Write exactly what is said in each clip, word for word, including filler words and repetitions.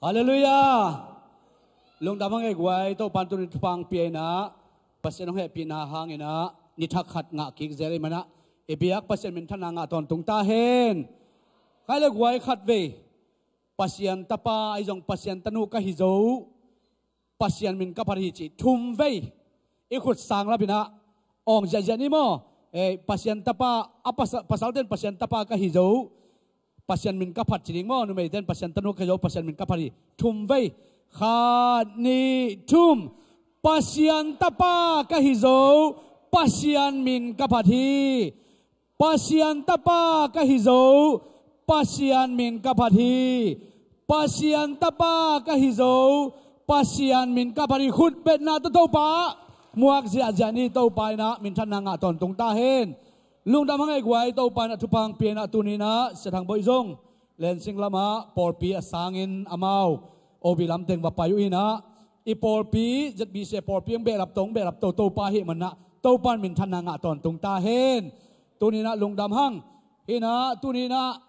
Halleluiah. Lungdam hang ei guai, Topan tuni thupha hong pia in ah, Pasian hong hehpihna hangin ah ni thak khat ngah kik zel ahih manin ah, i biak Pasian minthanna ngah tawntung ta hen. Khaile guai, khatvei Pasian tapa ahi zong Pasian tanu ka hi zo, Pasian min ka phat hi ci thumvei i khut sang lap in ah awng ziahziah ni maw? Eh, Pasian tapa, a pasa-, pasalte'n Pasian tapa ka hi zo, Pasian min ka phat ci ding maw? Numeite'n Pasian tanu ka hi zo, Pasian min ka phat hi. Thumvei. Khat, nih, thum. Pasian tapa ka hi zo, Pasian min ka phat hi. Pasian tapa ka hi zo, Pasian min ka phat hi. Pasian tapa ka hi zo, Pasian min ka phat hi. Khutbetna tawh Topa muak ziahziah ni. Topa in ah minthanna ngah tawntung ta hen. Lungdam hang ei guai, Topa in ah thupha hong pia in ah, tuni in ah Sia Thang Bawi zong Lensing lamah pawlpi a sangin amau O B lam teng va pai uh in ah, i pawlpi Z B C pawlpi hong behlap to, hong behlap to Topa ahih manin ah, Topa in minthanna ngah tawntung ta hen. Tuni in ah lungdam hang. Hi in ah tuni in ah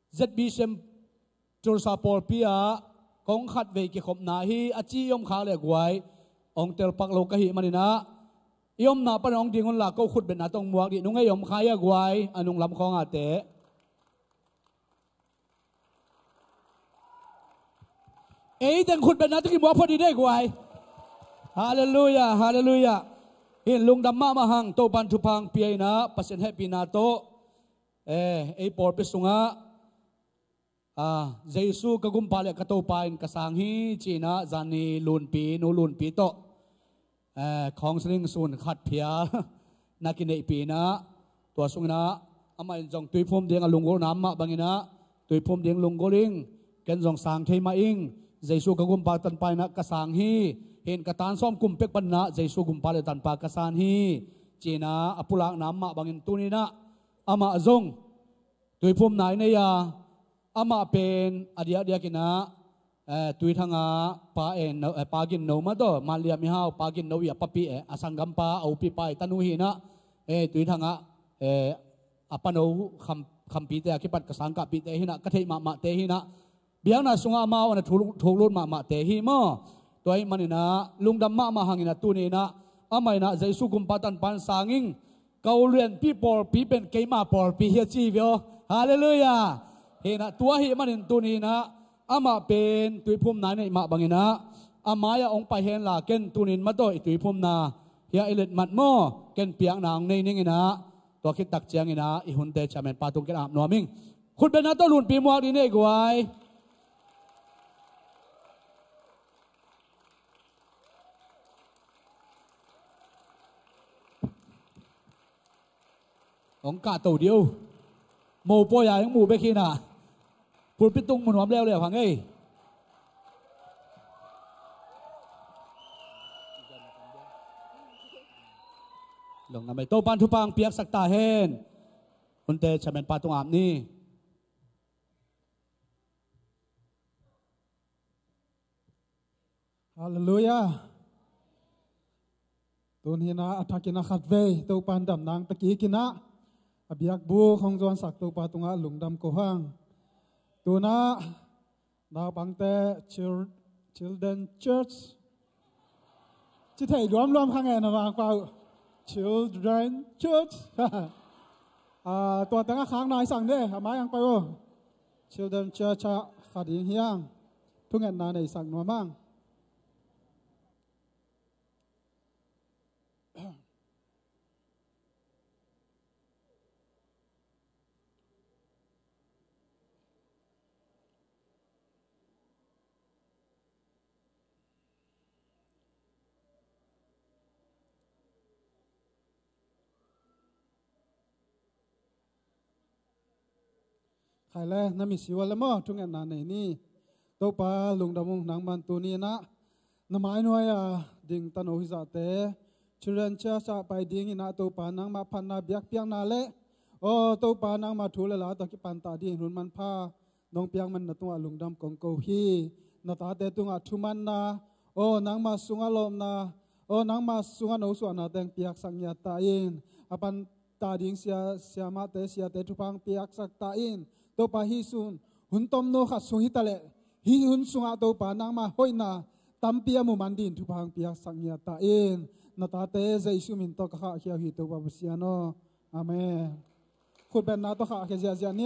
Z B C Tulsa pawlpi ah kong khatvei kikhopna hi a ci i om khak leh guai, hong telpak lo ka hih manin ah, i omna panin hong ding un la, ko khutbetna tawh hong muak dih. Nung ei om kha hia guai, a nung lam khawng a te? Ei teng khutbetna tawh kimuak phot dih ei guai. Halleluiah, halleluiah. Hi in lungdam mahmah hang, Topan thupha hong pia in ah, Pasian hehpihna tawh, eh, ei pawlpi sungah, ah, Jesu ka Gumpa le ka Topa in ka sang hi ci in ah, zanni Lunpi, Nu Lunpi tawh, eh, counseling sun khat phial na kineihpih in ah, tua sung in ah amah in zong tuiphum ding a lunggulhna mah bangin ah, tuiphum ding lunggulh ing, ken zong sang thei mah ing, Jesu ka Gumpa Tanpa in ah ka sang hi. Hi in ka tan sawm kum pek panin ah Jesu Gumpa le Tanpa ka san hi ci in ah a pulakna mah bangin tuni in ah amah zong tuiphumna i nei a, amah pen a diakdiak in ah, eh, Tuithang ah Pa En No, eh, Pa Gin No mah tawh, Manliam i hau Pa Gin No i a papi, eh, a sanggampa, a upipa i tanu hi in ah, eh, Tuithang ah, eh, a pano Kham, Khampite a kipat ka sangkahpihte hi in ah, ka theih mahmahte hi in ah, biakna sungah amau a na thuk, thuk lut mahmahte hi maw? Tua ahih manin ah lungdam mahmah hangin ah tuni in ah, amah in ah Jesu Gumpa Tanpa in sang ing, ka u lianpi pawlpi pen keima pawlpi hi a ci hi ve aw. Halleluiah. Hi in ah tua ahih manin tuni in ah amah pen tuiphumna i neih mah bangin ah a mai-ah hong pai hen la, ken tuni in mah tawh i tuiphumna hiah i letmat maw, ken piakna hong nei ning in ah, tua khit tak ciangin ah i hunte chairman pa tung ken ap nuam ing. Khutbetna tawh Lunpi muak dih ei guai. Hong kahto dih o. Mopawi a hong mu bek hi in ah, pulpit tung mu nuam leuleu hang ei. Lungdam ei, Topan thupha hong piaksak ta hen. Hunte chairman pa tung ap ni. Halleluiah. Tuni in ah a thak in ah khatvei Topan damna hong ta kik in ah, a biakbuk hong zuansak Topa tungah lungdam ko hang. Tu in ah naupangte, chil-, Children Church ci thei luamluam kha nge na vang pau. Children Church. Ah, tua teng ah khak nai sang de, a mai-ah hong pai o. Children Church ah kha ding hi hang. Thungetna neisak nuam hang. Khai le, na misi uh a le maw, thungetna nei ni. Topa lungdam ung, nangman tuni in ah na mainuai a ding tano hizahte, Children Church ah pai ding in ah Topa nangmah phatna biakpiakna le, aw Topa nangmah thu le la tawh kipantah ding hun manpha nong piak man na tungah lungdam kong ko hi. Na tate tungah thumanna, aw nangmah sungah lawpna, aw nangmah sungah nosuahna teng piaksak ngiat ta in, a pan ta ding sia, siamahte, siate thupha hong piaksak ta in. Topa hih sun hun tomno khat sung hi ta leh, Hih hun sungah Topa nangma hoihna tampi a mu man dingin thupha hong piaksak ngiat ta in. Na tate Jesu min tawh ka khahkhia uh hi Topa Pasian aw. Amen. Khutbetna tawh khahkhia ziahziah ni.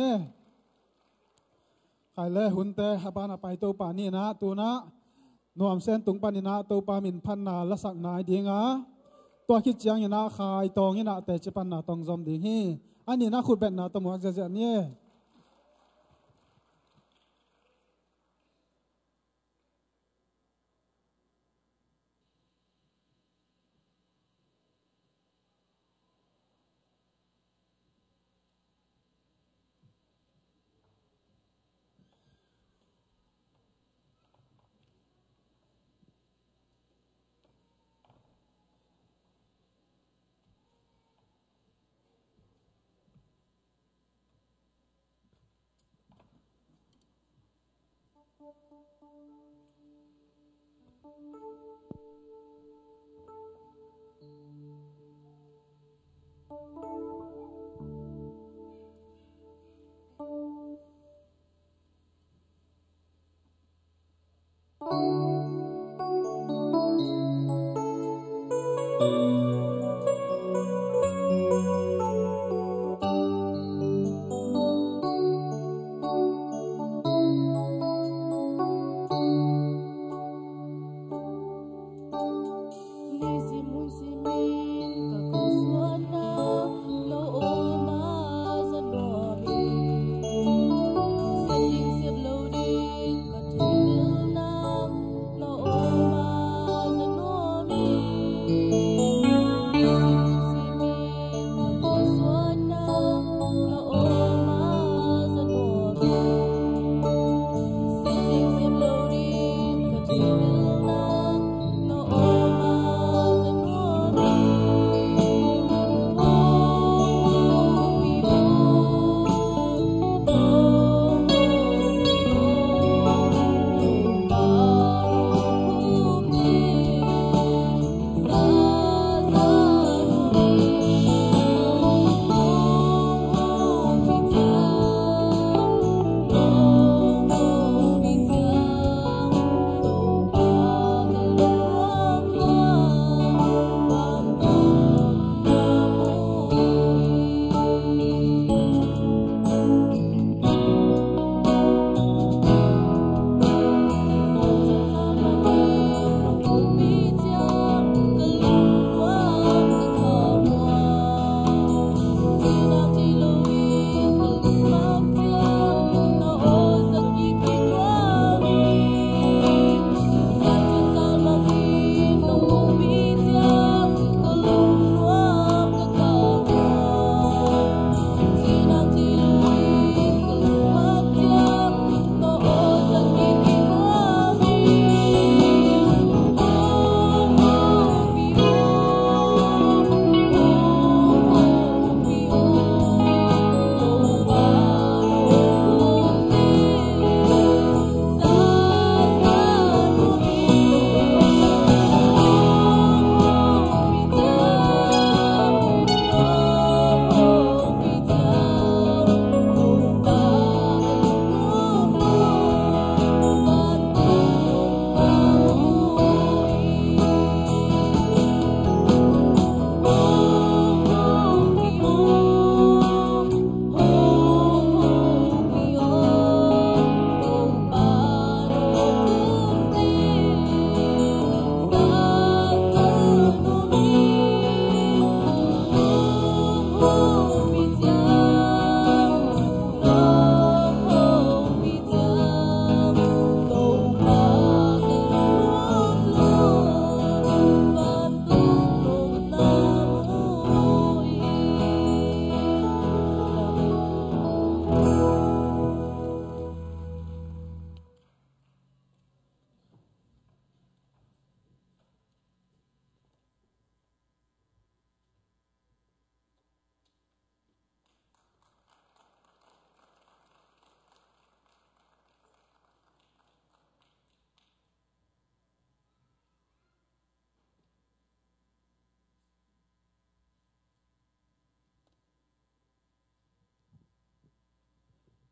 Khai le hunte a ban a pai Topa ni in ah tu-in ah Nuam Sen tung panin ah Topa min phatna lasak nai ding a, tua khit ciangin ah Khai Tawng in ah teci panna tawh zom ding hi. A nih in ah khutbetna tawh muak ziahziah ni.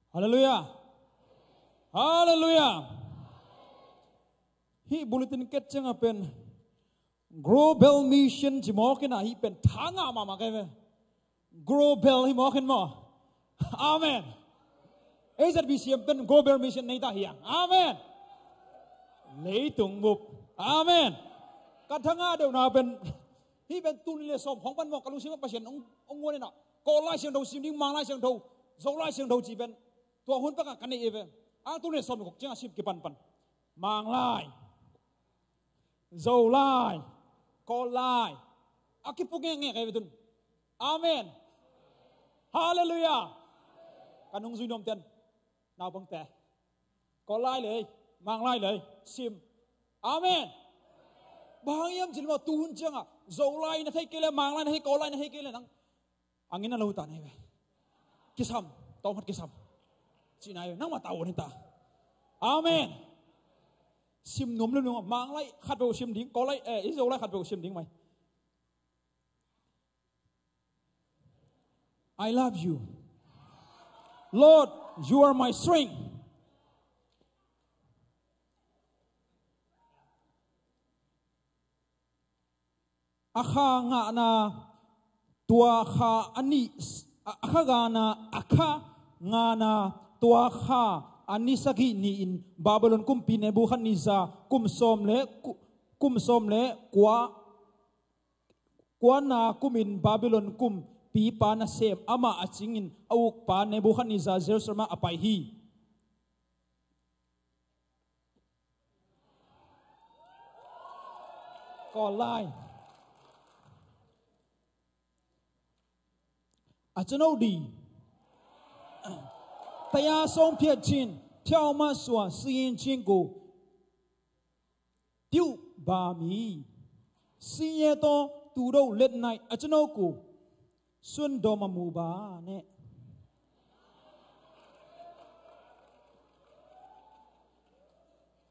Halleluiah. Halleluiah. Hih bulletin ket ciangah pen Global Mission ci mawk in ah, hih pen tha ngah mahmah kei ve. Global hi mawk in maw. Amen. A Z B C M pen Global Mission nei ta hiang. Amen. Leitung bup. Amen. Ka tha ngah deuhna pen, hih pen tul nih le sawm khawng pan maw, ka lungsim ah Pasian hong, hong guan in ah, Kawl lai siangtho sim ding, Mang lai siangtho, Zo lai siangtho ci pen tua hun pekah ka neih e ve. A tul nih le sawm nih khawng ciangah sim kipanpan. Mang lai, Zo lai, Kawl lai, a kipuk ngekngek e ve tun. Amen. Halleluiah. Ka nungzui nuamte, naupangte, Kawl lai le, Mang lai le sim. Amen. Bang hang hiam cih leh maw, tuhun ciangah Zo lai na thei kei leh, Mang lai na thei, Kawl lai na thei kei leh, nang a ngina lo ta na hi ve. Kisam, tawm khat kisam cihna hi ve. Nangmah tavuan hi ta. Amen. Sim nuam lem lem, Mang lai khat beuh sim ding, Kawl lai, eh, i Zo lai khat beuh sim ding mai. I love you. Lord, you are my strength. A kha ngahna, tua kha a nih, a, a kha ngahna, a kha ngahna, tua kha a ni sagih ni-in Babylon kumpi Nebuchadnezzar kum sawm le ku-, kum sawm le kua, kuana kumin Babylon kumpipa nasem amah a cingin a ukpa Nebuchadnezzar Jerusalem ah a pai hi. Kawl lai. A cano di. Taya song phiat chin, thiau ma sua, singin chin ko. Tiu ba mi. Siye to, tu do let nai, a cano ko. Sun do ma mu ba ne.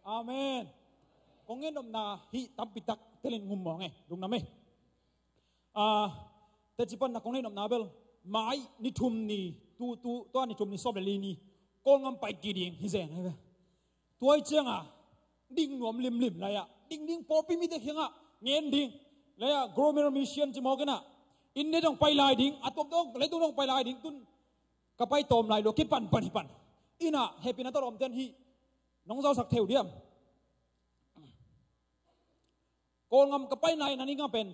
Amen. Kong ngen nopna hi tampi tak telin ngum mawng e, lungdam e. Ah, teci pan na kong nei nopna bel, mai ni thum ni, tu, tu, tua ni thum ni sawm le li ni, Kawlngam pai kik ding hi zeng hi ve. Tua hi ciangah ding nuam limlim lai-ah, ding ding pawlpi mite kiangah ngen ding lai-ah, Global Mission ci mawk in ah, India dong pai lai ding, a tuam dong, leitung dong pai lai ding, tun ka pai tawm lai lua, kipan pan hi pan. Inn ah hehpihna tawh lawmten hi, nong zausak theu diam? Kawlngam ka pai nai nading a pen,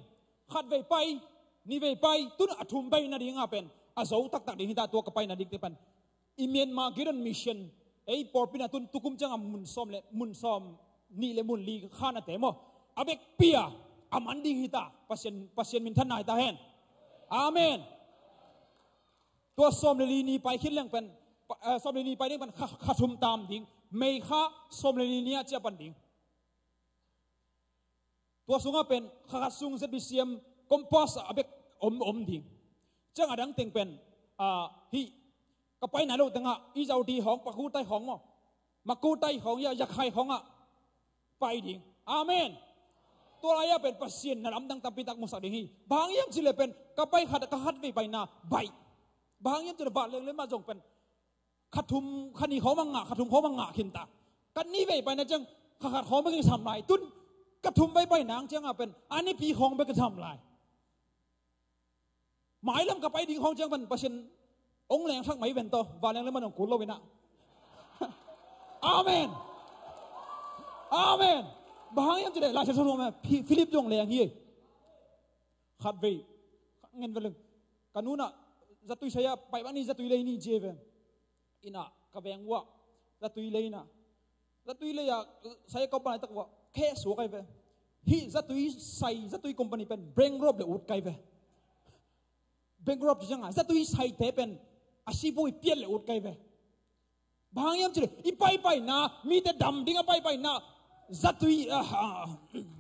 khat vei pai, ni vei pai, tun a thum vei nading a pen a zo taktak ding hi ta. Tua ka pai nading te pan, i Myanmar Gideon Mission, ei pawlpi na tun tukum ciangah mun sawm le, mun sawm nih le mun li khanate maw, a bekpi a a man ding hi ta. Pasian, Pasian minthanna hi ta hen. Amen. Tua sawm le li ni pai khin leng pen, pa, eh, sawm le li ni pai ding pen kha, kha thum tam ding, May kha sawm le li ni ah ciah pan ding. Tua sungah pen kha khat sung Z B C M compost a bek om, om ding. Ciang a dang teng pen, ah, hih ka pai nai loh tengah i Zote hawng, Pakutai hawng maw, Makutai hawng, ya, Yakhai hawngah pai ding. Amen. Tua lai-ah pen Pasian na lamdang tampi tak musak ding hi. Bang hang hiam cih leh pen ka pai khat, ka khat vei paina baih. Bang hang hiam cih leh vanleng le mah zong pen kha thum, kha nih khawng bang ngah, kha thum khawng bang ngah khin ta. Ka nih vei paina ciang kha khat khawng bek kisam lai. Tun ka thum vei paina ang ciangah pen a nipi khawng bek kisam lai. Mailam ka pai ding khawng ciang pen Pasian hong lengsak mai ven tawh, vanleng le mah zong kul lo in ah. Amen. Amen. Bang hang hiam cih leh Lai Siangtho sung ah Phi-, Philip zong leng hi. Khat vei, ngen ve leng. Ka nu in ah zatui sai-ah pai bang ni, zatui lei ni ci ve. Inn ah ka veng uh ah zatui lei in ah, zatui lei-ah sai a kau pan laitak uh ah khe suak ai ve. Hih zatui sai, zatui company pen bankrupt le ut kai ve. Bankrupt ci ciangah zatui saite pen a sipui piat le ut kai ve. Bang hang hiam cih leh i paipaina, mite dam ding a paipaina zatui, ah, ah,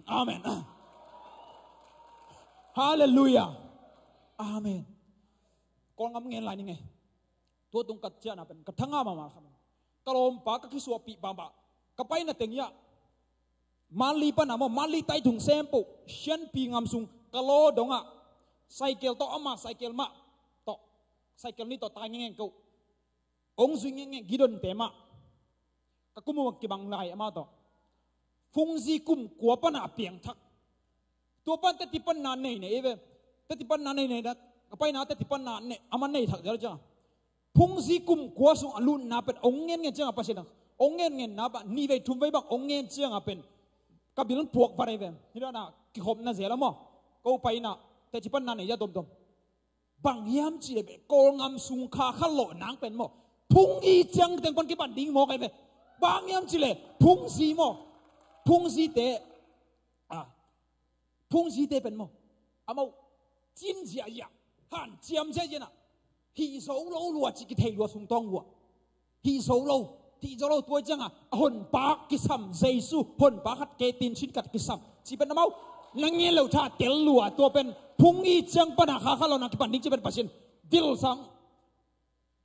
amen. Halleluiah. Amen. Kawlngam ngen lai ning e. Tua tung ka ciahna pen ka thangah mahmah kha. Ka lawmpa ka kisuahpih pahpah, ka paina teng hiah Manli pan a maw, Manli tai thong sem peuh, Sianpi ngam sung ka law dongah cycle tawh, ama cycle mah tawh, cycle nih tawh tai ngengeng keuh. Hong zui ngengeng Gideonte mah. Ka kum uh kibang lai amah tawh. Phungzi kum kua pana a piangthak. Tua pan teti panna nei nei ve. Teti panna nei nei na, a paina teti panna nei, a man nei thak zel cianga. Phungzi kum kua sung a lutna pen ong ngen ngen cianga Pasian a ong ngen ngen na pa ni vei thum vei bang ong ngen cianga pen ka bil puak va rei ve. Hi na kihopna zel a maw. Ko paina teti panna nei ya domdom. Bang hiam cih leh Kawlngam sung kha kha lawh nang pen maw. Phungzi ciang teng pan kipan ding maw kai ve. Bang hiam cih leh phungzi maw. Phungzi te, a, phungzi te pen maw. Amau cin ziahziah, hanciam ziahziah na. Hih zo lo lua cih kithei lua sung tawng lua. Hih zo lo, hih zo lo tua cianga a honpa kisam Jesu, honpa khat kei tin sin khat kisam. Ci pen amau na ngen lo tha tel lua tua pen phungzi ciang pana kha kha lawh nang kipan ding ci pen Pasian vil sang.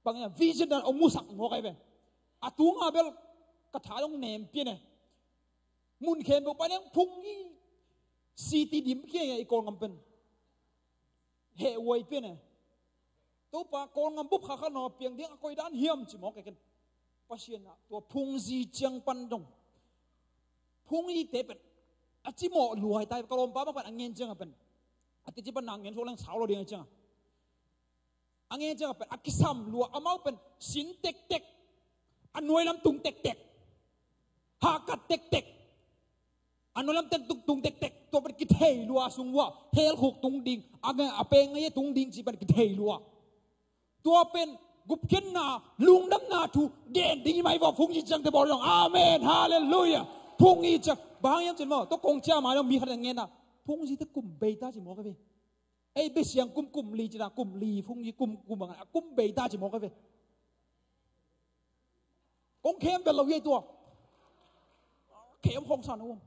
Bang ina vision dan ong musak ngawk ai ve. A tunga bel ka tha dong nem pian e. Mun khempeuh pai leng phungzi city dim kia i Kawlngam pen. Heh uai pian e. Topa Kawlngam bup kha kha lawh piang ding a koi dan hiam ci mawk e ken. Pasian a tua phungzi ciang pan dong. Phungzi te pen a cimawh luai tai ka lawmpa bang pan a ngen cianga pen. A teci panna ngen suak leng sau lo ding a cianga. A ngen cianga pen a kisam lua amau pen sin tektek. A nuai lam tung tektek. Hakat tektek. A nuai lam tek tung, tung tektek. Tua pen kithei lua sung ua. Hell khuk tung ding. A nge a peng ngai tung ding ci pen kithei lua. Tua pen gupkhiatna, lungdamna thu gen ding i mai vua phungzi ciang te bawl dong. Amen. Halleluiah. Phungzi ciang. Bang hiam cin maw. Tua kong cia mai dong mi khat ngen na. Phungzi te kum bei ta ci maw ka ve. Ei besiang kum kum li cina kum li phungzi kum kum bang a kum bei ta ci maw ka ve. Kong khem bel lo hiai tua. Khem khong san om.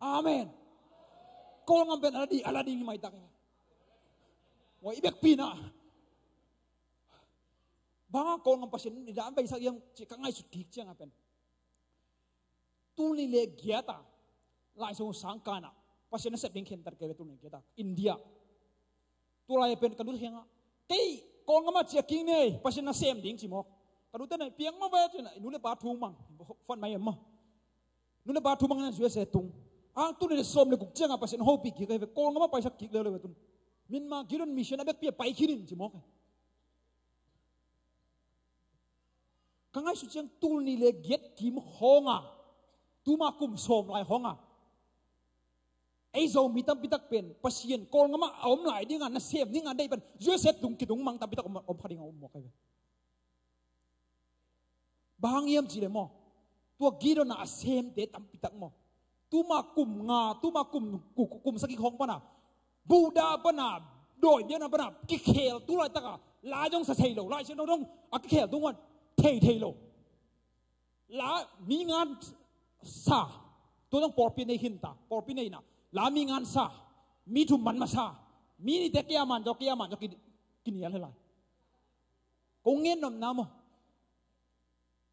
Amen. Kawlngam pen a la ding, a la ding hi maitak. Wa i bek pina. Banga Kawlngam Pasian i dan beisak hiam ci ka ngaihsut kik cianga pen. Tul nih le giat a Lai Siangtho sang kana Pasian nasep ding khentat kei ve tul nih giat a India. Tulai pen ka nu khianga kei Kawlngam a cia king nei Pasian nasem ding ci mawk. Ka nu tena piang mawk ve cina nu le pa thu mang fon mai em maw. Nu le pa thu mang na U S A tung. A tul nih le sawm le guk cianga Pasian hopih kik kei ve Kawlngam a paisak kik leu leu ve tun. Myanmar Gideon Mission a bekpi a pai khin in ci mawk. Ka ngaihsut ciang tul nih le giat kim khawnga tuma kum sawm lai khawnga ei Zomi tampitak pen Pasian Kawlngam a om lai dinga nasem dinga deih pen U S A tung kidung mang tampitak om, om kha dinga om mawk ai ve. Bang hiam ci le maw. Tua Gideon a semte tampitak maw. Tuma kum nga, tuma kum, kum, kum sagih khawng pana Buddha pana dawi biakna pana kikhel tu laitaka la zong sa thei lo, Lai Siangtho zong a kikhel tung wan thei thei lo. La mi ngan sa, tua zong pawlpi nei khinta, pawlpi neina la mi ngan sa, mi thum man masa, mi nite kia man zaw kia man zaw kinial hi lai. Kong ngen nopna maw.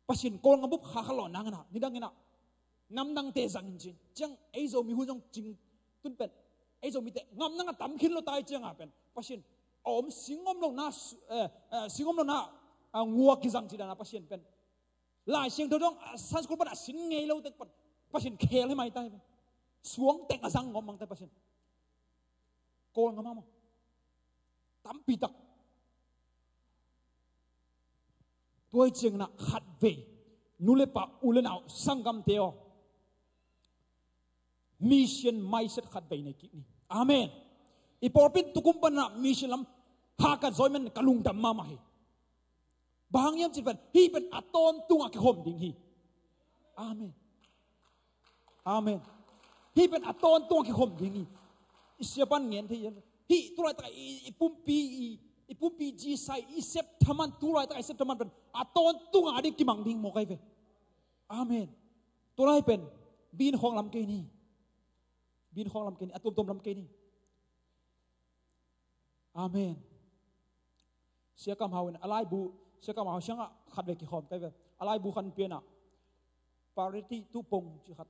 Pasian Kawlngam bup kha kha lawh nang ina nidang ina namdangte zang in cin ciang ei Zomi hun zong cing tun pen ei Zomite ngamnang a tam khin lo tai cianga pen Pasian a om sing om lo na sing om lo na ngua kizang ci dana Pasian pen Lai Siangtho dong Sunday school pan a sin ngei lo tek pan Pasian khel hi mai tai pen suang teng a zang ngom mang tai Pasian Kawlngam a maw. Tampitak. Tua hi ciangin ah khatvei nu le pa u le nau sanggamte aw, mission mindset khatvei nei kik ni. Amen. I pawlpi in tukum panin ah mission lam hakat zaw i man ka lungdam mahmah hi. Bang hang hiam cih pen hih pen a tawntung a kikhom ding hi. Amen. Amen. Hih pen a tawntung a kikhom ding hi. I siapan ngen thei hiam? Hih tulaitak i, i pumpi i, i pumpi zi sai i sep thaman tulaitak i sep thaman pen a tawntung a ding kimang ding mawk ai ve. Amen. Tulai pen bin khawng lam kei ni. Bin khawng lam kei ni. A tuamtuam lam kei ni. Amen. Siakam Hau in a laibu, Siakam Hau siangah khat ve kikhawm kai ve. A laibu khan pianah priority tu pong ci khat.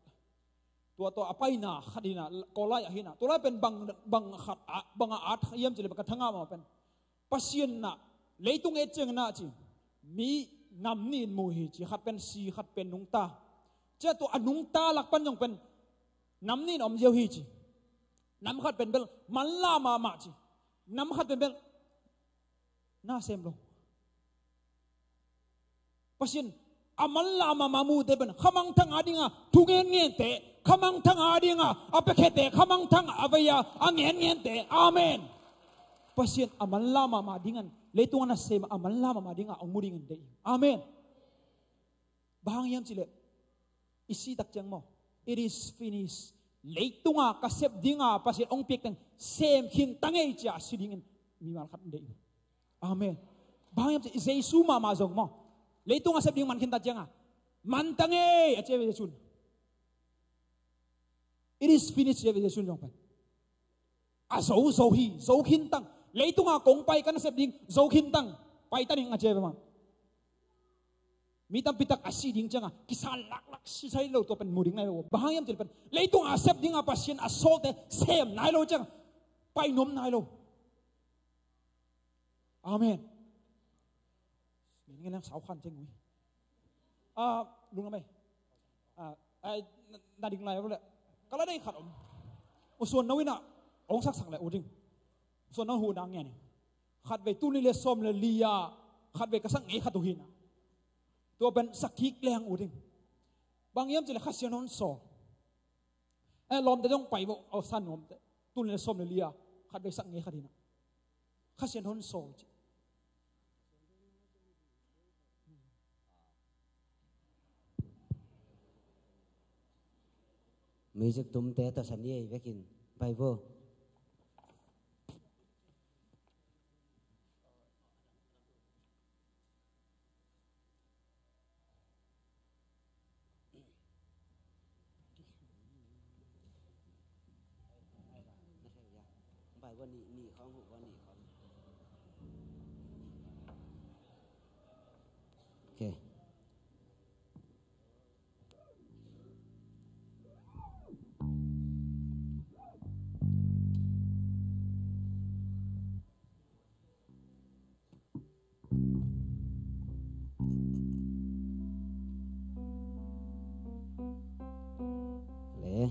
Tua tua a paina khat hinah, kawlai ah hinah. Tua lai pen bang, bang khat ah, bang a at hiam ci le bang ka thangah mah pen. Pasian nah, leitung et ciang nah ci. Mi nam nih in mu hi ci khat pen si khat pen nungta. Cia tua a nungta lak pan zong pen nam nih in om ziau hi ci. Nam khat pen bel manla mahmah ci. Nam khat pen bel na sem lo. Pasian a manla mahmah mute pen khamangthang a dinga thu ngenngente, khamangthang a dinga a piakhete, khamangthang a veia a ngenngente. Amen. Pasian a manla mahmah dingan, leitunga nasem a manla mahmah dinga hong mu dingin deih. Amen. Bang hang hiam cileh i si tak ciang maw, "It is finished." Leitunga ka sep dinga Pasian hong piak teng sem khin ta ngei cia si dingin mimal khat deih. Amen. Bang hang hiam ci, Jesu mahmah zong maw, leitunga sep ding man khin ta cianga, "Man ta ngei," a ci ve Jesu in. "It is finished," ci ve Jesu in zong pen. A zo, zo hi, zo khin tang. Leitunga kong pai ka nasep ding, zo khin tang. Pai ta ning a ci ve mah. Mi tampi tak a si ding cianga kisa laklak si sai lo, tua pen mu ding nai lo. Bang hang hiam cih pen leitunga sep dinga Pasian a sawlte sem nai lo cianga pai nuam nai lo. Amen. Ngen ngen lang sau khan ceng ui. Ah, lungdam ei. Ah, ai, na, na ding lai ule. Ka la dei khat om. U Suan No in ah hong saksak le uh ding. U Suan No huh nang ngen. Khatvei tul nih le sawm le li ah khatvei ka sak ngei khat uh hi na. Tua pen sak kik leng uh ding. Bang hiam cih le Kha Sian hon sawl. Eh, lawmte zong pai vo, a sa nuamte. Tul nih le sawm le li ah khatvei sak ngei khat hi na. Kha Sian hon sawl ci. Music tumte tawh sa ni ei vekin pai vo. Ok. Le.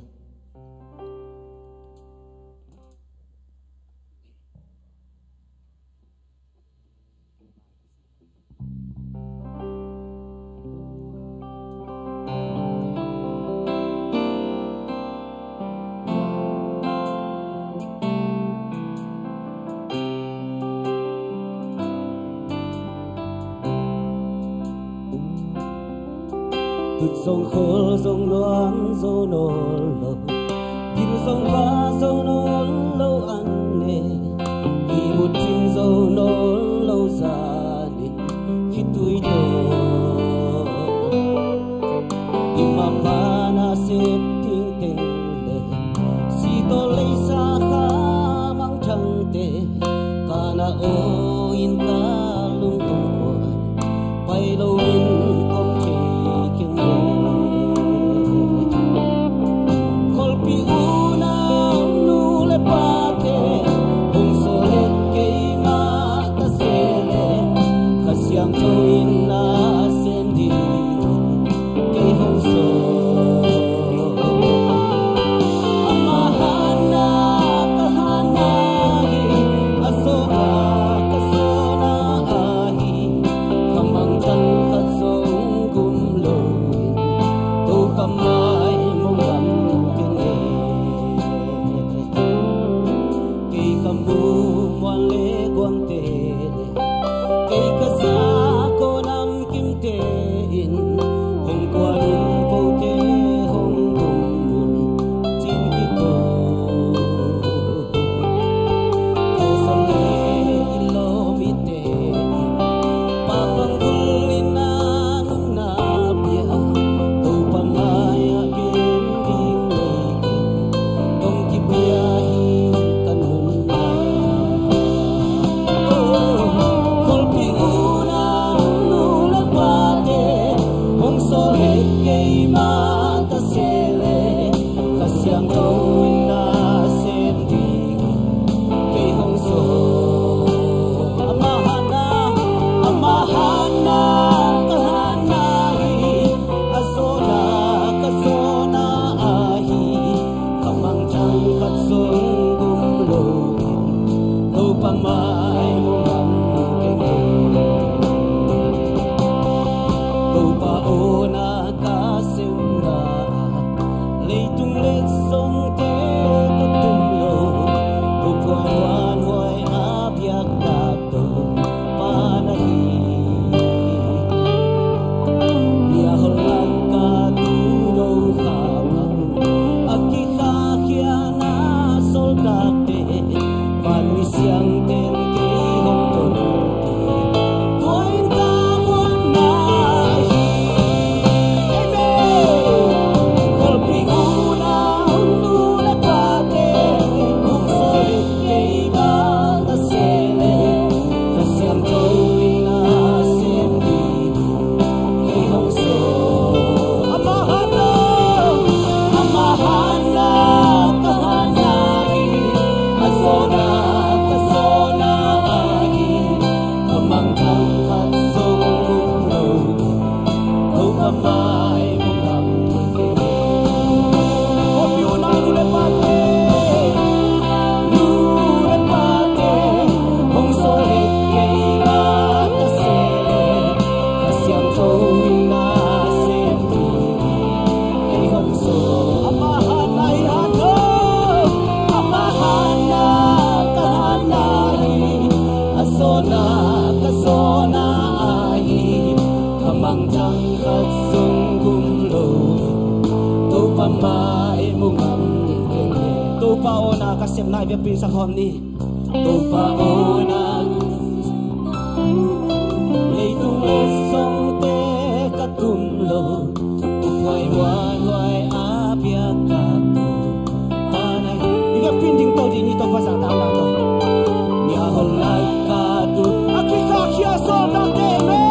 Tut zong khol zong nuam zo nawn lo, dil zong va zo nawn lo an ne, ihmut thim zo nawn lo zan in khitui tawh. I mapana sep ding teng le si tawh leisa kha mangthangte, ka na aw in ka lungkong kuan pai loin om thei keng le. Kholpi unau nu le pate hong sawl het keimah ta se le, Kha Siangtho in na sem ding kei hong sawl. Ama hatna ka hatna hi, a sawna ka sawna ahi, khamangthang khat zong gum loin Topa mai mong lam keng e. Kei ka muh muan le guangte le, kei ka sa ko namkimte in hong kuan un, kote hong gum un, cin kiko. Ko sam le i lawm i te in, pa pang bul in a nunna pia, Topa mai-ah gen ding nei in, dong kipia hi ka nunna. Kholpi unau nu le pate hong sawl het keimah ta se le, Kha Siangtho in na sem ding kei hong sawl. Ama hatna, ama hatna ka hatna hi, a sawna ka Aw na ka sep nai bek pin sa khawm ni. Topa aw na leitung le songte ka tum lo. Uphuai huai huai a piak ka tu. Ka nai i bek pin ding to ding ni Topa sa tau na to. Ni a hon lai ka tu. A kisa khia so ta te me.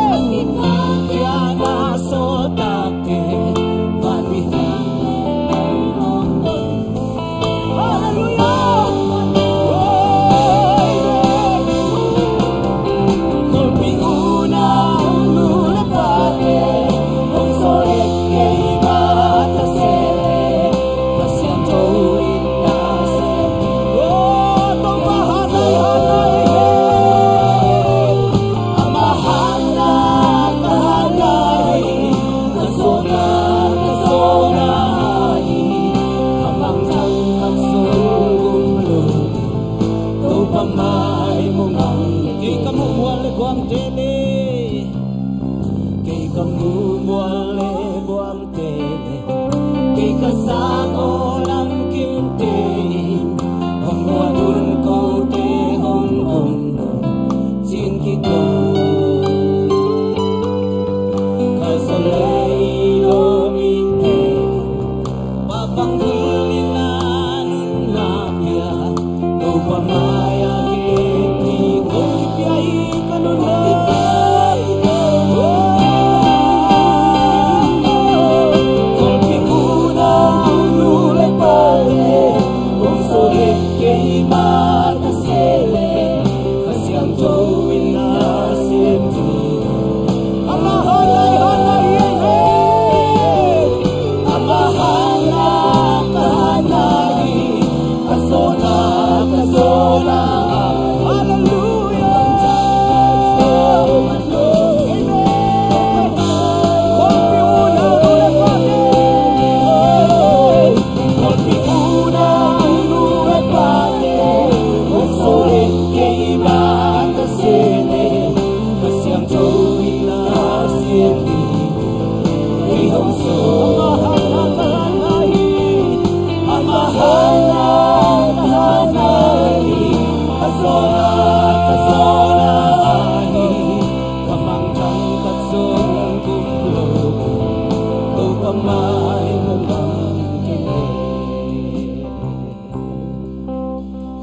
Khia na so ta te. Van mi. Kei ka muh mual le buang tele. Kei ka muh mual le buang tele. Kei ka sang aw lam kinte in. Hong mual un kote hong om. Cin kiko. Ka sa lei lo minte. Papang dulina nun na pia. Topa maya kiti kong kipia i kanun na. Kong kipuna nule pale. Kong sole kei mata sele. Kasiang towin na senti.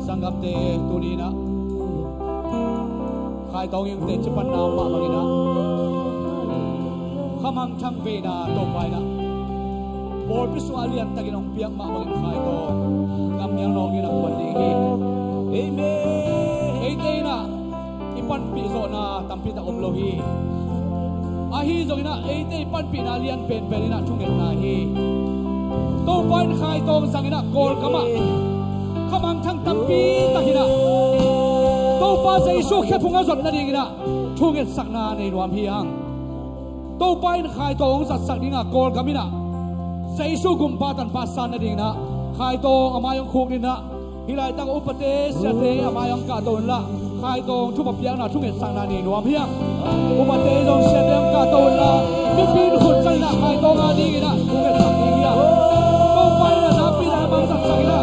Sanggamte, tuni-in ah Khaitawng i hong teci panna mah bangin ah, khamangthang veina Topa in ah pawlpi sungah liantakin hong piak mah bangin Khaitawng gam mial nawngin a kuan ding hi. Amen. Eite in ah i panpih zawhna tampi tak om lo hi. Ahi zongin ah eite i panpihna lian penpen in ah thungetna hi. Topa in Khaitawng zangin ah Kawlgam ah khamangthang tampi tak in ah Topa Jesu khephung a zot nadingin ah thungetsakna nei nuam hi hang. Topa in Khaitawng hong zatsak ding a, Kawlgam in ah Jesu gumpa tanpa san nadingin ah Khaitawng a mai hong khuk dingin ah, hih laitak upate siate a mai hong kahto unla, Khaitawng thupha piakna thungetsakna nei nuam hi hang. Upate zong siate hong kahto unla, mipi in khut zang in ah Khaitawng a dingin ah thungetsak ding hi hang. Topa in ah nakpi tak a mangzatsak in ah,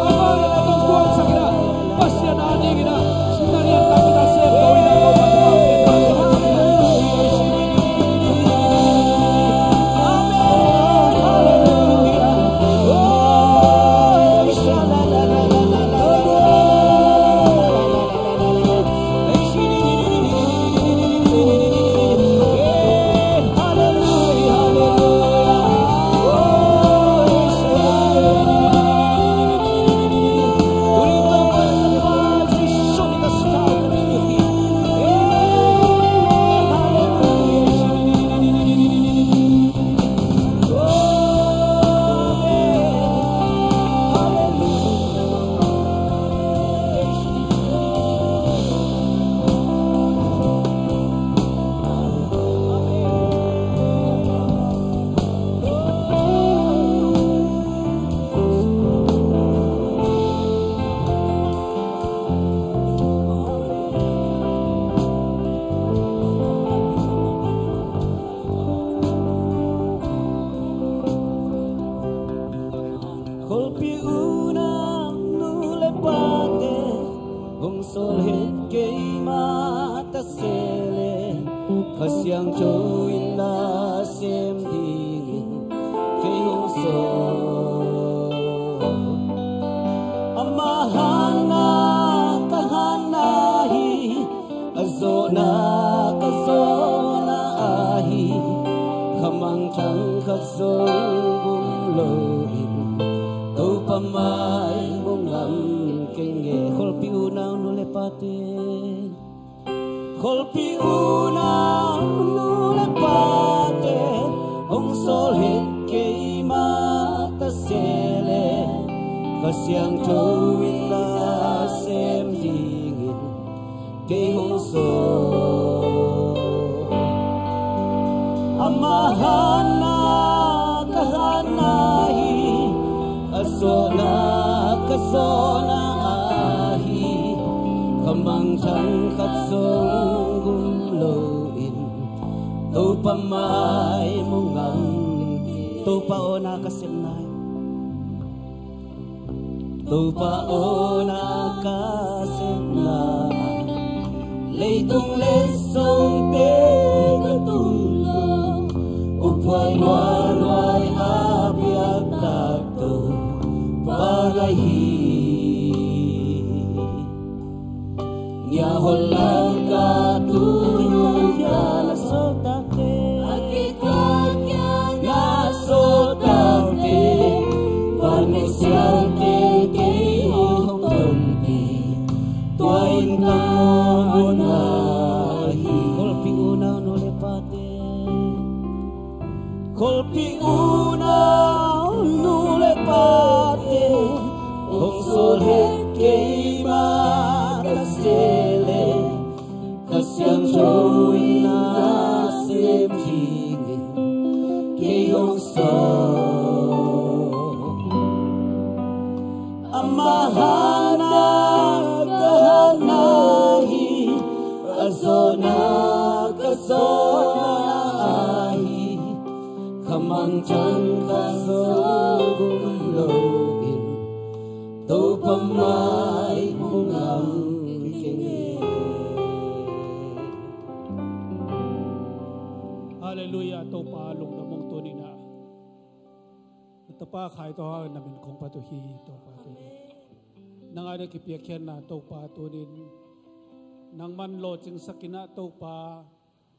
a mangin a tongtuangsak in ah, Pasian a dingin ah na liantak in ah sem lo in ah, Topa in ah. Amen. Halleluia. Oh, Siangtho in na sem dingin kei hong sawl. Ama hanna ka hanna hi, a zawhna ka zawhna ahi, khamangthang khat zong gum loin Topa mai mu ngam keng e. Khualpi unau nu le pate, khualpi unau nu le pate, hong sawl het kei mah ta se leh, Kha Siangtho in na sem dingin kei hong sawl. Ama hanna ka hanna hi, a zawhna ka zawhna ahi, khamangthang khat zong gum loin Topa mai mu ngam. Topa aw na ka sepna hi. Topa aw na ka sepna, leitung le songte ka tung lo, uphuai luailuai a piak tak Topa ka hi. Ngia hol laka tu nung kia la sotakte, a kikha kia na sotakte, van ne siangte kei hong tonpi, tua in ka hong na hi. Khualpi unau nu le pate, khualpi unau nu le pate, hong sawl het kei mah ta se leh, Kha Siangtho in na sem dingin kei hong sawl. Ama hanna ka hanna hi, a zawhna ka zawhna ahi, khamangthang khat zong gum loin Topa mai mu ngam keng e. Halleluiah. Topa lungdam ung. Tuni-in ah na tapa Khai Tawng Hang in na min kong phat uh hi. Topa, tuni nang a ding kipiakkhiatna Topa, tuni-in nangman lawhcingsak in ah Topa,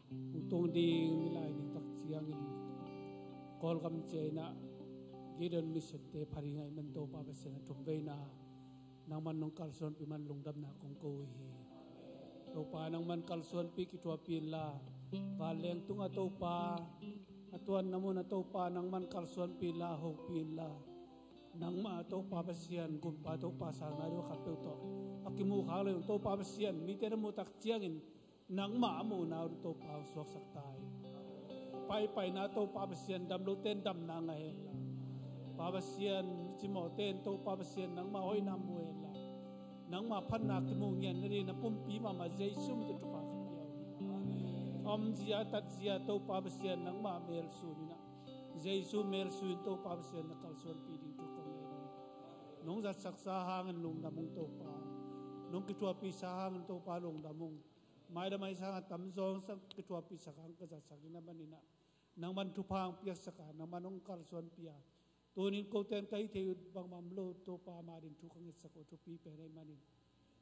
hong tung ding, nilai ni tak ciangin Kawlgam ciang in ah Gideon Mission-te pha ding ahih man Topa Pasian, a thumveina nangman nong kalsuanpih man lungdamna kong ko uh hi. Topa, nangman kalsuanpih, kithuahpih inla, vanleng tungah Topa, a tuanna munah Topa nangman kalsuanpih inla, hopih inla, nangmah Topa Pasian, gumpa Topa sang nai lo khatpeuh tawh a kimuh khak lo-in Topa Pasian, mite na muh tak ciangin nangmah a muhna uh Topa hong suaksak ta in. Paipaina Topa Pasian, dam lote in damna ngah henla, Pa Pasian, cimawhte in Topa Pasian nangmah hoihna mu henla, nangmah phatna kimuh ngiat nadingin a pumpi mahmah Jesu min tawh thupha ka pia uh hi. A omzia a tatzia Topa Pasian nangmah mel sun in ah, Jesu mel sun in Topa Pasian na kalsuanpih ding thu kong ngen hi. Nong zatsaksa hangin lungdam ung Topa, nong kithuahpihsa hangin Topa lungdam ung. Maidam a i sangah tamzaw hong kithuahpihsak hang ka zatsak in a, manin ah nangman thupha hong piaksak a, nangman hong kalsuanpih a, tuni-in kote in ka hih theih uh bangbang om lo, Topa, ama ding thu ka ngetsak uh, thupi pen ahih manin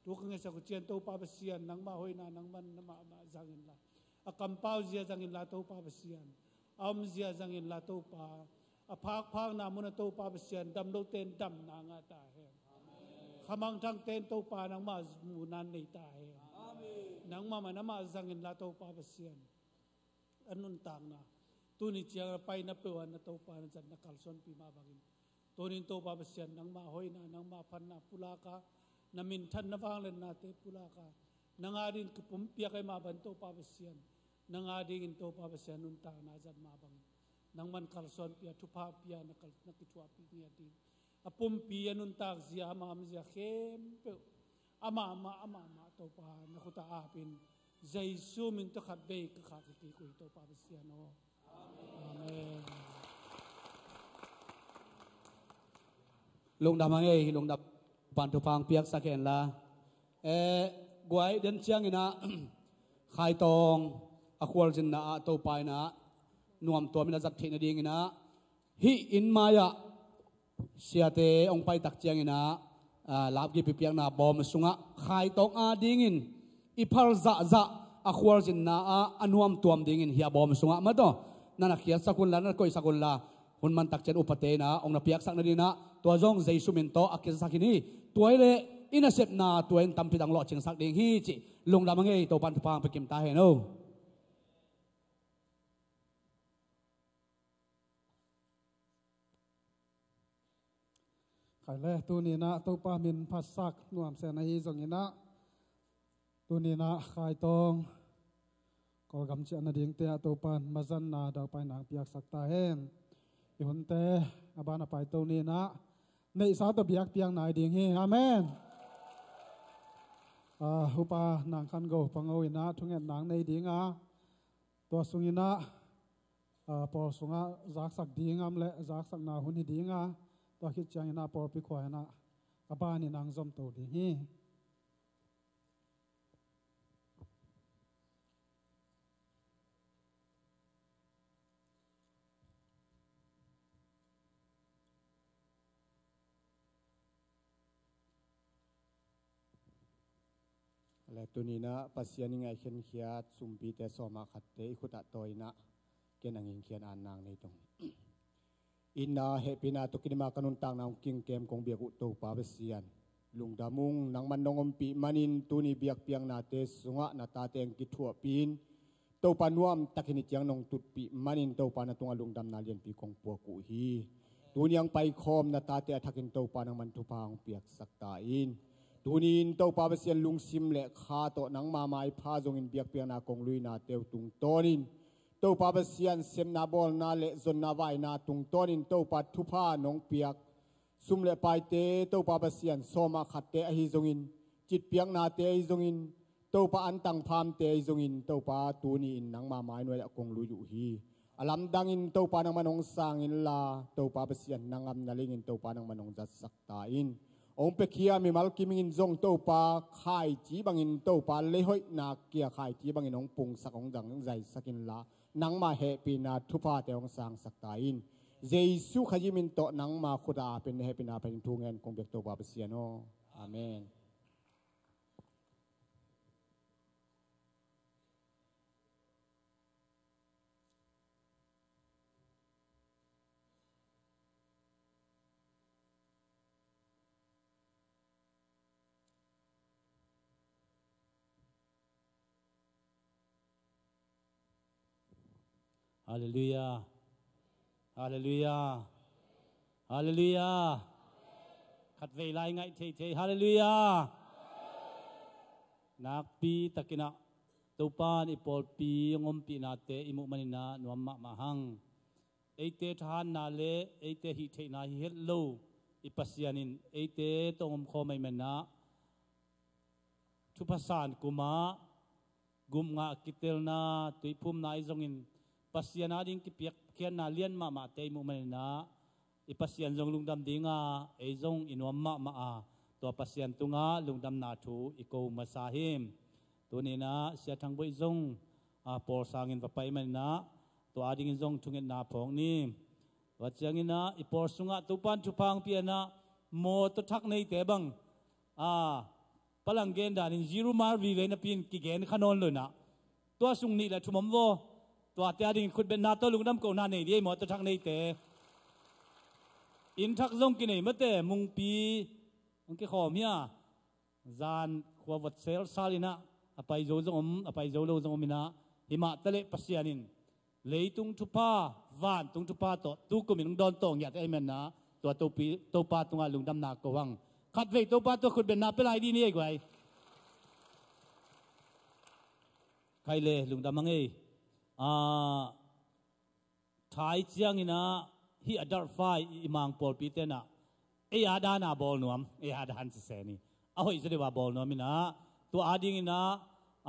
thu ka ngetsak uh ciang Topa Pasian, nangmah hoihna nangman na mahmah zang inla, a kampau zia zang inla Topa Pasian, a omzia zang inla Topa, a phakphakna munah Topa Pasian, dam lote in damna ngah ta hen. Khamangthangte in Topa nangmah muhna nei ta hen. Nangmah mah na mah zang inla Topa Pasian, a nuntakna tuni ciang a paina peuh ah na Topa na zat na kalsuanpih mah bangin, tuni-in Topa Pasian nangmah hoihna, nangmah phatna pulak a, na minthanna vangliatnate pulak a, nang a dingin kipumpiak ahih mah bangin Topa Pasian, nang a dingin Topa Pasian nuntakna zat mah bangin, nangman kalsuanpih a, thupha pia, na kal-, na kithuahpih ngiat ding, a pumpi a nuntak zia, a ma-am zia khempeuh amahmah, amahmah Topa na khut ah ap in, Jesu min tawh khatvei ka khak kik uh hi Topa Pasian aw. Amen. Lungdam hang ei, lungdam. Topa'n thupha hong piaksak hen la. Eh, guai den ciangin ah Khai Tawng a khualzinna ah Topa in ah nuamtuam in a zat theih nadingin ah hih inn mai-ah siate hong pai tak ciangin ah, aa, lapgipi piakna bawm sungah Khai Tawng adingin i phal zahzah a khualzinna ah a nuamtuam dingin hih a bawm sungah mataw na na khiatsak unla, na na koihsak unla, hun man tak ciang upate in ah hong na piaksak nadingin ah tua zong Jesu min tawh a kizasak hi ni. Tua hi leh i nasepna tua in tampi tak lawhcingsak ding hi cih lungdam a ngei, Topa'n thupha hong pia kim ta hen aw. Khai le, tuni in ah Topa min phatsak nuamsa na hi zongin ah, tuni in ah Khai Tawng Kawlgam ciah nadingte ah Topa'n mazanna daupaina hong piaksak ta hen. I hunte a ban a paito ni in ah neihsa tawh biakpiakna hi ding hi. Amen. Ah, Upa Nang Khan Go Pango in ah thungetna hong nei ding a, tua sungin ah, aa, pawl sungah zaksak ding om leh zaksakna hun hi ding a, tua khit ciangin ah pawlpi khua in ah a banin hong zomto ding hi. Le tuni in ah Pasian i ngaihkhiat sumpite sawm ah khatte i khut ah tawi in ah ken a ngingkhian an nang nei tong. Itna hehpihna tawh kidim a ka nuntakna hong kingkem kong biak uh Topa Pasian, lungdam ung. Nangman nong ompih manin tuni biakpiaknate sungah na tate hong kithuahpih in, Topa nuamtakin hih ciang nong tutpih manin Topa na tungah lungdamna lianpi kong puak uh hi. Tuni a hong paikhawm na tate a thakin Topa nangman thupha hong piaksak ta in. Tuni in Topa Pasian lungsim le kha tawh nangma maipha zongin biakpiakna kong luinate uh tungtawnin Topa Pasian sepna bawlna le zonna vaina tungtawnin Topa thupha nong piak sum le paite, Topa Pasian sawm ah khatte ahi zongin, citpiaknate ahi zongin, Topa antang phamte ahi zongin, Topa tuni in nangma mainuai ah kong lui uh hi. A lamdangin Topa nangman hong sang inla, Topa Pasian na ngam na lingin Topa nangman hong zatsak ta in. Hong piakhia mimal kim in zong Topa khaici bangin, Topa leihoihna kia khaici bangin hong pungsak, hong dangzaisak inla, nangma hehpihna thuphate hong sangsak ta in. Jesu Khazih min tawh nangma khut ah a pen hehpihna pen thu ngen kong biak Topa Pasian aw. Amen. Halleluiah. Halleluiah. Halleluiah. Khatvei lai ngaih theithei. Halleluiah. Nakpi takin ah Topa in i pawlpi hong ompihnate i muh manin ah nuam mahmah hang. Eite thahatna le eite hih theihna hi het lo i Pasian in eite tawh hong omkhawm ahih manin ah thupha san kum ah gupna ngah kitelna, tuiphumna ahi zongin Pasian ading kipiakkhiatna lian mahmahte i muh manin ah i Pasian zong lungdam ding a, ei zong i nuam mahmah a, tua Pasian tungah lungdamna thu i ko masa hi. Tuni in ah Sia Thang Boih zong, a, pawl sangin va pai manin ah tua adingin zong thungetna phawk ni. Tua ciangin ah i pawl sungah Topa'n thupha hong pia in ah mawtaw thak neite bang, a, palang gen danin zero mile vive napi in kigen kha nawn lo in ah, tua sung nih le thum om vaw. Tuate adingin khutbetna tawh lungdam kohna nei dih ei, mawtaw thak neite. Inn thak zong kinei mate, mungpi hong kikhawm hi a, zan khua vot selsal in ah a pai zo zong om, a pai zo lo zong om in ah, himah taleh Pasian in leitung thupha, vantung thupha tawh tukum in hong dawn tawh ngiat ahih manin ah tua Topi, Topa tungah lungdamna ko hang. Khatvei Topa tungah khutbetna pia lai dih ni ei guai. Khai le, lungdam hang ei. A, thai ciangin ah hih a darhfai i Mang pawlpite in ah ei a dan a bawl nuam, ei a dan sese ni, a hoih zaw deuh a bawl nuam in ah, tua adingin ah,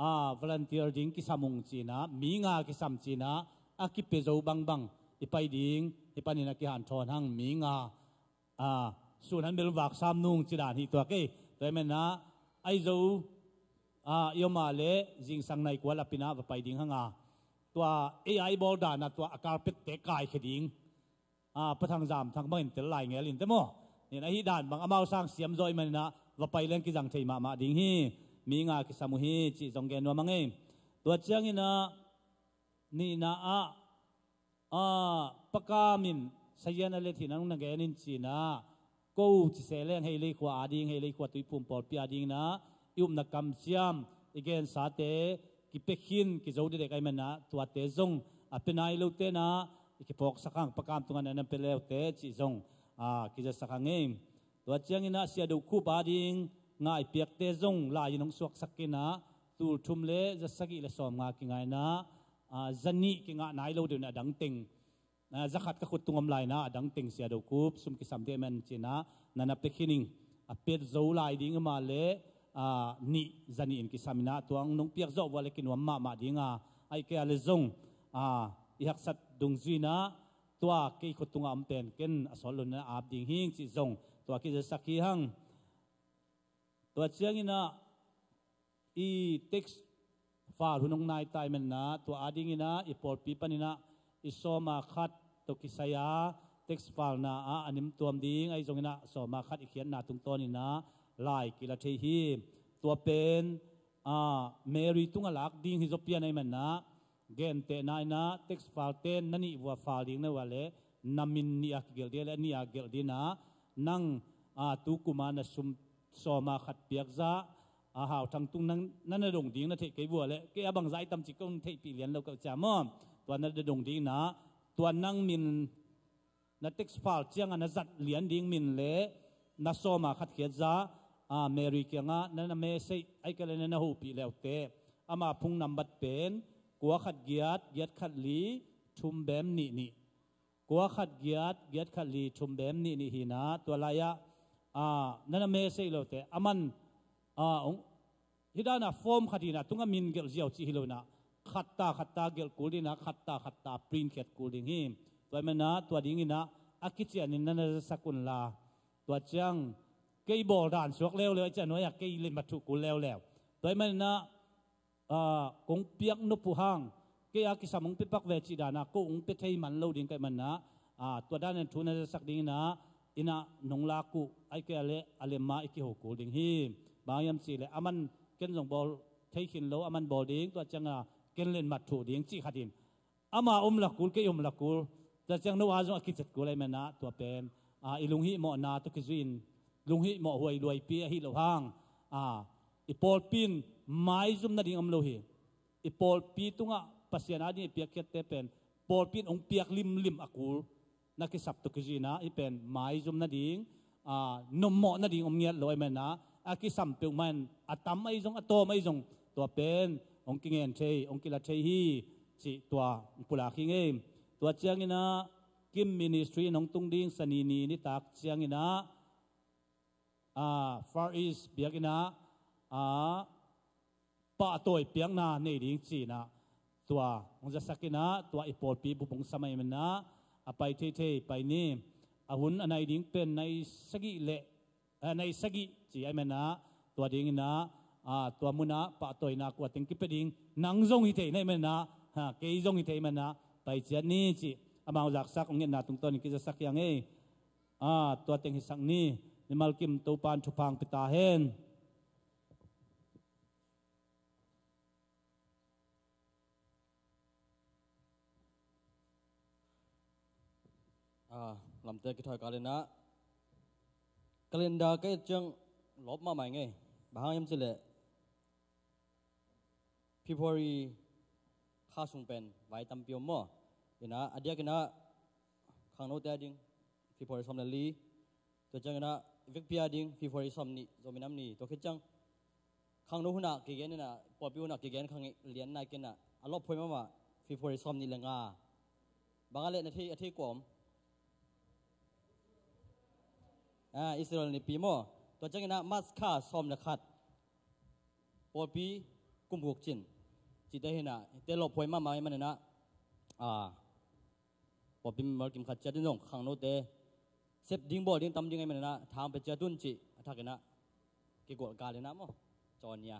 a, volunteer ding kisam ung ci in ah, mi nga kisam ci in ah, a kipia zo bangbang i pai ding, hih panin a kihanthawn hang, mi nga, a, sun han bel vak sam nung ci dan hi tuak ei. Tua ahih manin ah, ahi zo, a, i om a leh zingsang nai kua lapin ah va pai ding hang a, tua A I bawl dan a tua a carpet te kaikhia ding, a, Pa Thang Zam Thang bangin tel lai ngel in te maw. Nin ahi dan bang amau sang siam zaw ahih manin ah va pai leng kizang thei mahmah ding hi. Mi nga kisam uh hi cih zong gen nuam a ngei. Tua ciangin ah nihna ah, a, Pa Kam in sazian a let hi nang na gen in cin ah, ko ci se leng Heilei khua ading, Heilei khua Tuiphum pawlpi adingin ah i upna kamciam, i gensate kipia khin, kizo dedek ahih manin ah tuate zong a pia nai lote in ah i kiphawksak hang, Pa Kam tungah na na pia leute cih zong, a, kizasak hang ei. Tua ciangin ah Sia Do Khup ading nga i piakte zong lai-in hong suaksak in ah, tul thum le za sagih le sawmnga kingai in ah, a, za nih kingah nai lo deuh in ah a dang teng, a, za khat ka khut tung om lai in ah a dang teng Sia Do Khup sum kisam deuh man cin ah na na pia khin ing. A pia zo lai ding amah le, a, nih, za nih in kisam in ah tua hong nong piak zawh uh a le kinuam mahmah ding a, ahih kei a le zong, a, i haksat dungzui in ah tua kei khut tungah om pen ken a sawt lo in ah ap ding hi ing cih zong tua kizasak hi hang. Tua ciangin ah i tax file hun hong nai ta ahih manin ah tua adingin ah i pawlpi panin ah i sawma khat tawh kisai a tax filena ah a nim tuam ding ahi zongin ah sawma khat i khiatna tungtawnin ah lai kila thei hi. Tua pen, a, Mary tungah lak ding hi zaw pian ahih manin ah gentehna in ah tax filete na nih vua file ding na uh a le na min nih a kigelh ding a le a nih a gelh ding in ah nang, a, tu kum a na sum sawma khat piak zah, a, Hau Thang tung nang na na dong ding na theih kei vua le kei a bangzah i tam cih kong theihpih lian lo ka uh cia maw. Tua na na dong ding in ah tua nang min na tax file ciangah na zat lian ding min le na sawma khat khiat zah, a, Mary kiangah na na message ahih kei a le na na hopih leute. Ama phone number pen kua khat giat, giat khat li, thum bem nih nih. Kua khat giat, giat khat li, thum bem nih nih hi in ah tua lai-ah, a, na na message leute. A man, a, hong, hih dan a form khat hi in ah tungah min gelh ziau cih hi lo in ah khatta khatta gelh kul ding in ah khatta khatta print khiat kul ding hi. Tua ahih manin ah tua dingin ah a kicianin na na zasak un la. Tua ciang kei bawl dan suak leuleu, a ciah nuai-ah kei letmat thuh kul leuleu. Tua ahih manin ah, a, kong piak nop uh hang kei a kisam hong pia pak ve cih dan a ko hong pia thei man lo ding ka hih manin ah, a, tua dan in thu na zasak dingin ah inn ah nong lak uh ahih kei a le a lem ah i kiho kul ding hi. Bang hiam cih leh a man ken zong bawl thei khin lo, a man bawl ding, tua ciangah ken letmat thuh ding cih khat in ama om la kul, kei om la kul. Tua ciang no a zong a kiciat kul ahih manin ah tua pen, a, i lunghihmawhna tawh kizui-in lunghihmawh huai luaipi ahi lo hang, a, i pawlpi in maizum nading om lo hi. I pawlpi tungah Pasian ading i piakkhiatte pen pawlpi in hong piak limlim a kul na kisap tawh kizui-in ah hih pen maizum nading, a, nommawh nading om ngiat lo ahih manin ah a kisam peuhmah in a tam ahi zong a tawm ahi zong tua pen hong kingen thei, hong kila thei hi cih tua hong pulak hi ngei. Tua ciangin ah Kim Ministry in hong tung ding Sani ni nitak ciangin ah, a, Far East biakinn ah, a, pahtawi piakna nei ding ci-in ah tua hong zasak in ah tua i pawlpi bup hong sam ahih manin ah a pai theithei pai ni. A hun a nai ding pen nai sagih le, a, nai sagih ci ahih manin ah tua dingin ah, a, tua munah pahtawina kua teng kipia ding, nang zong hi thei na hih manin ah, ha, kei zong hi thei manin ah pai ciat ni cih amau zaksak hong ngetna tungtawnin kizasak hi a ngei. A, tua teng hisak ni. Mimal kim Topa'n thupha hong pia ta hen. A, lamte kithawi kal in ah calendar ka et ciang lawp mahmah ing ei. Bang hang hiam cih leh February kha sung pen vai tampi om maw. In ah a diakin ah khangnote ading February sawm le li. Tua ciangin ah i vekpi ading February sawm nih, Zomi Nam Ni. Tua khit ciang khangno hun ah kigen in ah, pawlpi hun ah kigen kha ngei lian nai kei in ah a lawphuai mahmah February sawm nih le nga. Bang a leh na thei, a thei kua om? A, Israel nipi maw. Tua ciangin ah March kha sawm le khat pawlpi kum guk cin. Cihte hi in ah, hihte lawphuai mahmah ahih manin ah, a, pawlpi member kim khat ciat in zong khangnote sep ding bawl ding tam ding ahih manin ah thang pia ciat un cih a thak in ah kigual kal in ah maw. Caw nia.